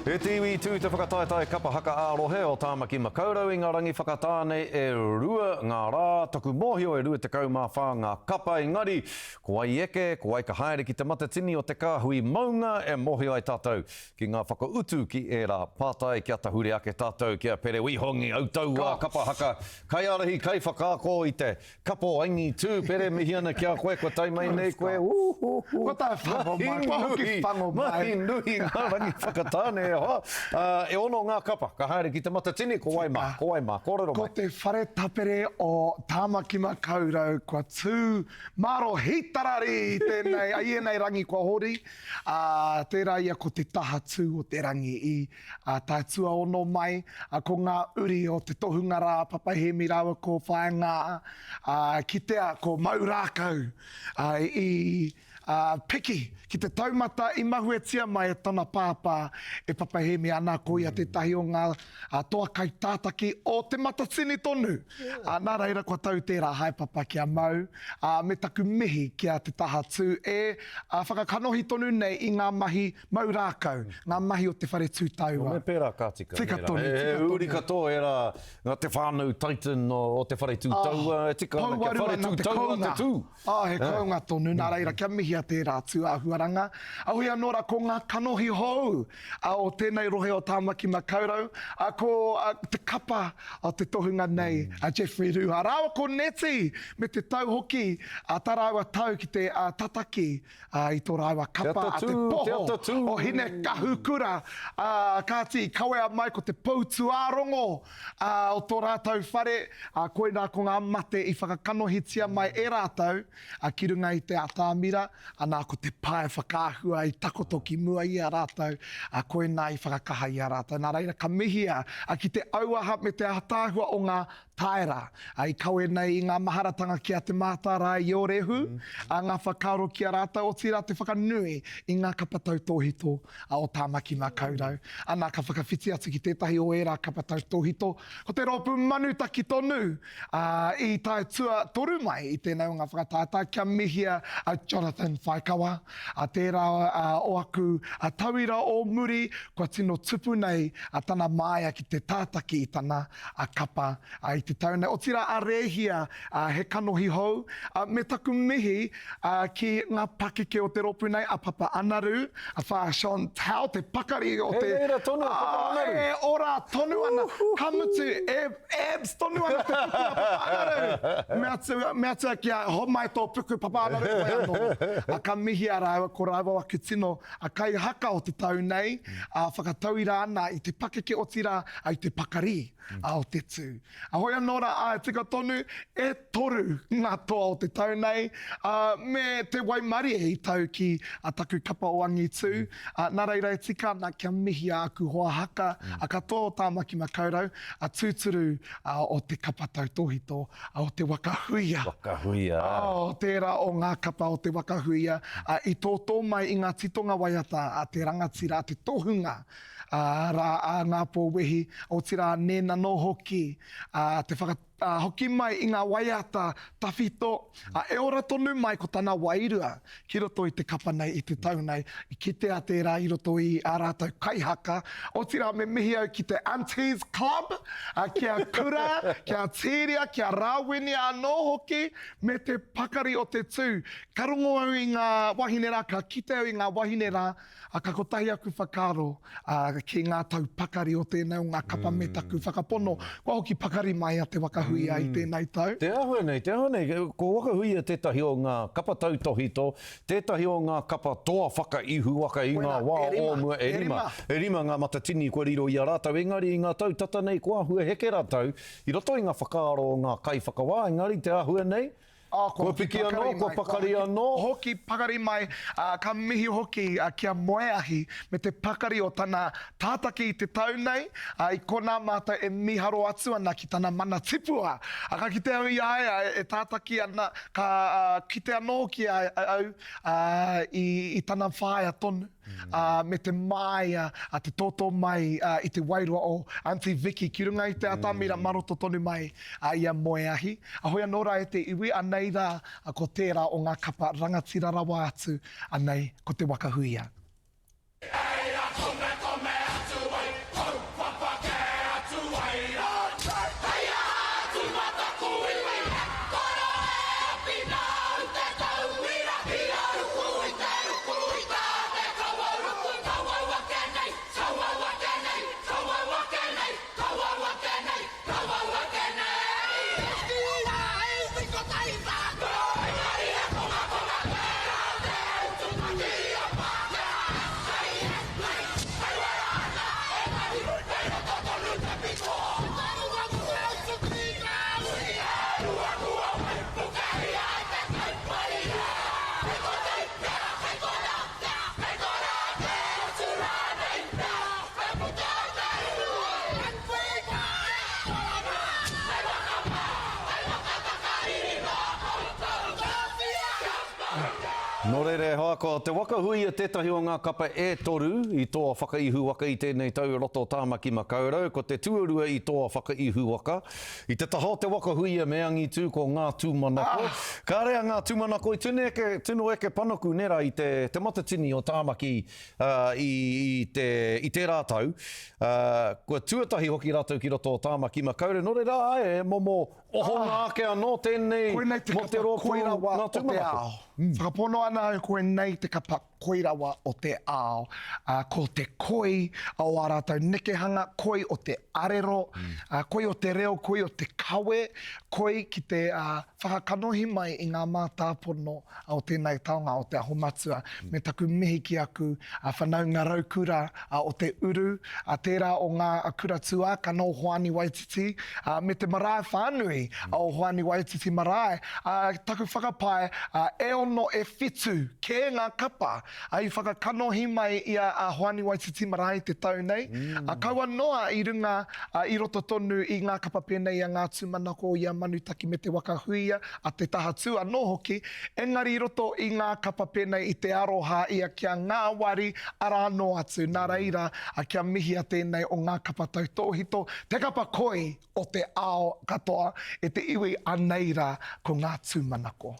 E te iwi i tū te whakataetae kapa haka ā-rohe o Tāmaki Makaurau i ngā rangi whakatā nei e rua ngā rā, taku mōhio e 24 ngā kapa engari ko wai eke, ko wai ka haere ki te matatini o te kāhui maunga e mōhio ai tātou ki ngā whakautu ki ērā pātai kia tahure ake tātou ki a Pere Wihongi, autauā kapa haka, kaiārahi, kaiwhakaako i te Kapo angitū, Pere, mihi ana ki a koe, kua tae mai nei koe, ū-hū-hū. Kua tae whango mai, kua hoki whango mai. Mahi nui ngā rangi whakatāne e hoa. E ono ngā kapa, ka haere ki Te Matatini, ko wai mā, ko wai mā, kōrero mai. Ko te whare tapere o Tāmaki Makaurau kua tū maro hītararī i tēnei, i ēnei rangi kua hori, ā, tērā ia ko te taha tū o te rangi i Ā, tae tuaono mai, ā, ko ngā uri o te tohunga rā, Papa Hēmi rāua ko Whaingā, ā, kitea ko mau rākau, ā, i, ā, piki ki te taumata i mahuetia mai e tana pāpā, e Papa Hēmi, ana ko ia tētahi o ngā, ā, toa kaitātaki o Te Matatini tonu. Ā, nā reira kua tau tērā haepapa ki a mau, ā, me taku mihi ki a Te Tahatū e, ā, whakakanohi tonu nei i ngā mahi Mau rākau, ngā mahi o te whare tū taua. Me pērā ka tika. Tika tonu, tika tonu. He uri katoa ērā, ngā te whānau Titan o te whare tū taua, e tika ana kia whare tū taua te tū. Oh, he kounga tonu, nā reira kia mihia tērā tū āhuaranga. Heoi anō rā, ko ngā kanohi hou o tēnei rohe o Tāmaki Makaurau, ko te kapa o te tohunga nei, a Jeffrey Ruha, rāua ko Neti, me te tau hoki, tā rāua tau ki te tataki ā, i tō rāua kapa a Te Poho o Hinekahukura, ā, kāti i kawea mai ko te pou tūārongo, ā, o tō rātou whare, ā, koinā ko ngā mate i whakakanohitia mai e rātou, ā, ki runga i te atamira, anā, ko te pae whakaahua i takoto ki mua i a rātou, ā, koinā i whakakaha i a rātou. Nā reira, ka mihia, ā, ki te auaha me te ātaahua o ngā Taera, ā, i kawe nei i ngā maharatanga ki a Te Mātārae i Ōrehu, ā, ngā whakaaro ki a rātou, otirā te whakanui i ngā kapa tautōhito o Tāmaki Makaurau. Ana, ka whakawhiti atu ki tētahi o ērā kapa tautōhito, ko te rōpū Manutaki tonu, ā, i tae tuatoru mai i tēnei o ngā whakataetae kia mihia a Jonathan Whaikawa, ā, tērā o aku tauira o muri kua tino tupu nei tana māia ki te tātaki i tana a Kapa a i te tau nei. Otirā a Rēhia, a he kanohi hou, a me taku mihi a ki ngā pakeke o te rōpū nei, a Papa Anaru, a Wha Sean Tau, te pakari o te... He reira tonu a Papa Anaru. E ora tonu ana, ka mutu, e abs tonu ana te puku a Papa Anaru. Me atu, me atu ki a, homai tō puku Papa Anaru, koe anō. A ka mihia rāua, ko rāua aku tino a kaihaka o te tau nei, a whakatauira ana i te pakeke otirā, i te pakari a o te tū. A hoi anō rā, āe tika tonu, e toru ngā toa o te tau nei, ā, me te waimarie i tau ki a taku kapa o Angitū, ā, nā reira e tika ana kia mihia aku hoa haka, a katoa o Tāmaki Makaurau, a tūturu a o te kapa tautōhito, a o te waka huia. Waka huia, āe. Oh, tērā o ngā kapa o te waka huia, ā, i tōtō mai i ngā titonga waiata a te rangatira, a te tohunga, ā, rā a Ngāpō Wehi, otirā Nēna nō hoki, ā, te whaka, ā, hoki mai i ngā waiata tawhito, ā, e ora tonu mai ko tana wairua ki roto i te kapa nei, i te tau nei, i kitea tērā i roto i ā rātou kaihaka, otirā me mihi au ki te Aunties Club, ā, ki a Kura, ki a Tīria, ki a Rāwinia anō hoki, me te pakari o te tū. Ka rongo au i ngā wahine rā, ka kite au i ngā wahine rā, Ā, ka kotahi aku whakaaro, ā, ki ngā tau pakari o tēnei o ngā kapa me taku whakapono, kua hoki pakari mai a Te Waka Huia i tēnei tau. Te āhua nei, te āhua nei, ko Waka Huia tētahi o ngā kapa tautōhito, tētahi o ngā kapa toa whakaihuwaka i ngā wā o mua, e rima, e rima ngā matatini kua riro i a rātou, engari i ngā tau tata nei kua āhua heke rātou i roto i ngā whakaaro o ngā kaiwhakawā, engari te āhua nei, Oh, kua piki anō, kua pakari anō. Hoki pakari mai, ā, ka mihi hoki ki a Moeahi me te pakari o tana tātaki i te tau nei, ā, i konā mātou e mīharo atu ana ki tana mana tipua. Ā, ka kite au i a ia e tātaki ana, ka kite anō hoki a au, ā, i, i tana whāia tonu. ā, me te māia, ā, te tōtō mai, ā, i te wairua o Aunty Vicky ki runga i te atamira maroto tonu mai, ā, i a Moeahi. A hoi anō rā e te iwi, anei rā, ā, ko tērā o ngā kapa rangatira rawa atu, anei ko Te Waka Huia. Reira kome kome atu. Nō reira e hoa, ko Te Waka Huia tētahi o ngā kapa e toru i toa whakaihu waka i tēnei tau i roto o Tāmaki Makaurau. Ko te tuarua i toa whakaihu waka. I te taha o Te Waka Huia me Angitū ko Ngā Tūmanako. Kāre a Ngā Tūmanako i tino eke, tino eke panuku nē rā i te, te Matatini o Tāmaki i, i, te, i tērā tau. Kua tuatahi hoki rātou ki roto o Tāmaki Makaurau. Nō reira, āe, he momo Ohonga ake anō tēnei Koinei te mō te kapa rōpū koi rawa Ngā o te Tūmanako. ao. Whakapono ana au koinei te kapa koi rawa o te ao. Ā, ko te koi o ā rātou nekehanga, koi o te arero, ā, koi o te reo, koi o te kawe, koi ki te ā, whakakanohi mai i ngā mātāpono o tēnei taonga o Te Aho Matua. Me taku mihi ki aku whanaunga raukura o te uru, tērā o ngā kura tuākana o Hoani Waititi, me te marae whānui o Hoani Waititi Marae. Taku whakapae, e ono, e whitu kē ngā kapa i whakakanohi mai i a Hoani Waititi Marae i te tau nei. Kaua noa i runga, i roto tonu i ngā kapa pēnei i a Ngā Tūmanako, i a Manutaki me Te Waka Huia, a Te Tahatū anō hoki, engari i roto i ngā kapa pēnei i Te Aroha, i a Kia Ngāwari, arā anō atu. Nā reira, kia mihia tēnei o ngā kapa tautōhito, te kapa koi o te ao katoa, e te iwi anei rā ko Ngā Tūmanako.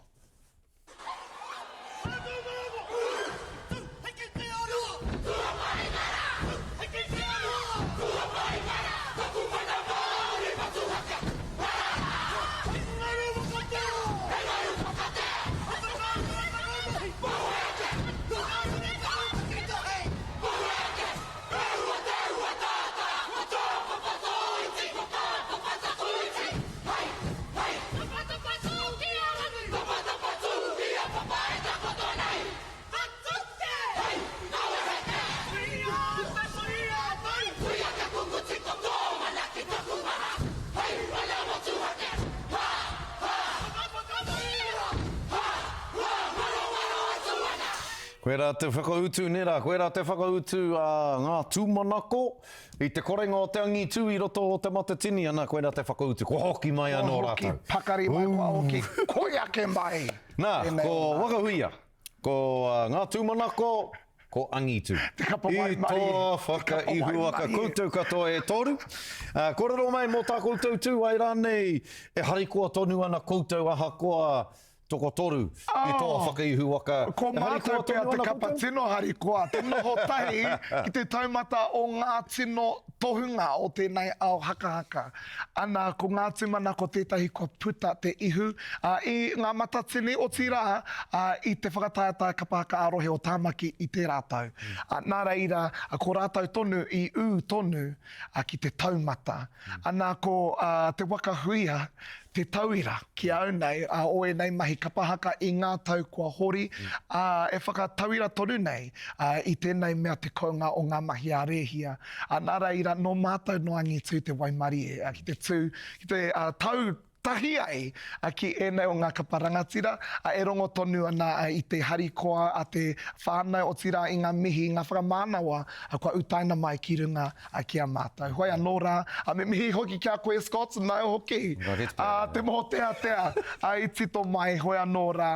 Koirā te whakautu, nē rā, koirā te whakautu a ngā tūmanako i te korenga o te angitū i roto o Te Matatini, ana, koirā te whakautu, kua hoki mai anō Kua hoki rātou. pakari mai, kua hoki koi ake mai. Nā, Tēnei ko o ngā. Wakahuia, ko ngā tūmanako, ko angitu. Te kapa I waimarie. toa Te kapa whakaihuwaka waimarie. koutou katoa e toru. Kōrero mai mō tā koutou tū, ai rānei e harikoa tonu ana koutou ahakoa Tokotoru i toa whakaihuwaka. Ko mātou pea te kapa tino harikoa, te noho tahi ki te taumata o ngā tino tohunga o tēnei ao hakahaka. Ana, ko ngā tūmanako tētahi kua puta te ihu i ngā matatini, otirā i te whakataetae kapa haka ā-rohe o Tāmaki i tērā tau. Nā reira, ko rātou tonu i ū tonu ki te taumata. Ana, ko Te Waka Huia te tauira ki a au nei o ēnei mahi kapa haka i ngā tau kua hori, ā, e whakatauira tonu nei i tēnei mea te kounga o ngā mahi a Rēhia. Nā reira, nō mātou nō Angitū te waimarie ki te tū, ki te tau tahi ai ki ēnei o ngā kapa rangatira, e rongo tonu ana i te harikoa a te whānau, otirā i ngā mihi, i ngā whakamānawa kua utaina mai ki runga ki a mātou. Hoi anō rā, me mihi hoki ki a koe Scott, nāu hoki te mōteatea i tito mai, hoi anō rā,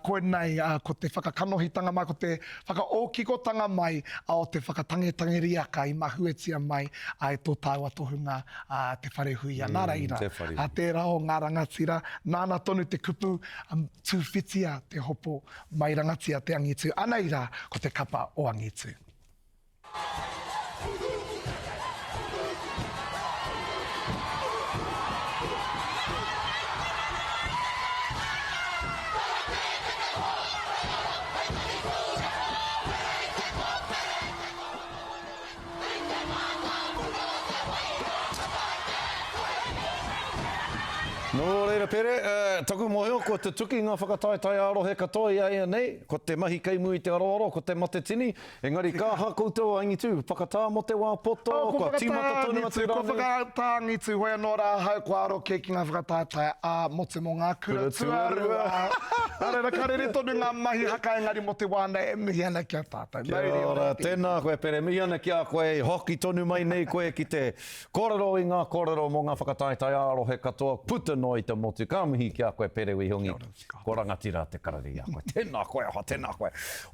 koinei ko te whakakanohitanga mai, ko te whakaōkikotanga mai o te whakatangetange riaka i mahuetia mai e tō tāua tohunga Te Wharehuia. Nā reira, tērā o ngā rangatira, nāna tonu te kupu tūwhitia te hopo mai rangatia te angitu. Anei rā, ko te kapa o angitu. Nō reira Pere, taku mōhio kua tutuki ngā whakataetae ā-rohe katoa i a ia nei, ko te mahi kei mua i te aroaro, ko te mate tini, Engari ka aha koutou a Angitu? Whakatā mō te wā poto, Oh, kua tīmata tonu atu Kua rānei? whakatā Angitu, hoi anō rā ahau kua aro kē ki ngā whakataetae ā-motu mō ngā kura tuarua. Nā reira, ka rere tonu ngā mahi haka engari mō te wā nei e mihi ana ki a tātou. Kia ora, tēnā koe Pere, mihi ana ki a koe, hoki tonu mai nei koe ki te kōrero i ngā kōrero mō ngā whakataetae ā-rohe katoa puta noa. noa i te motu. Ka mihi ki a koe Pere Wihongi, kua rangatira te karere i a koe. Tēnā koe, oha, tēnā koe.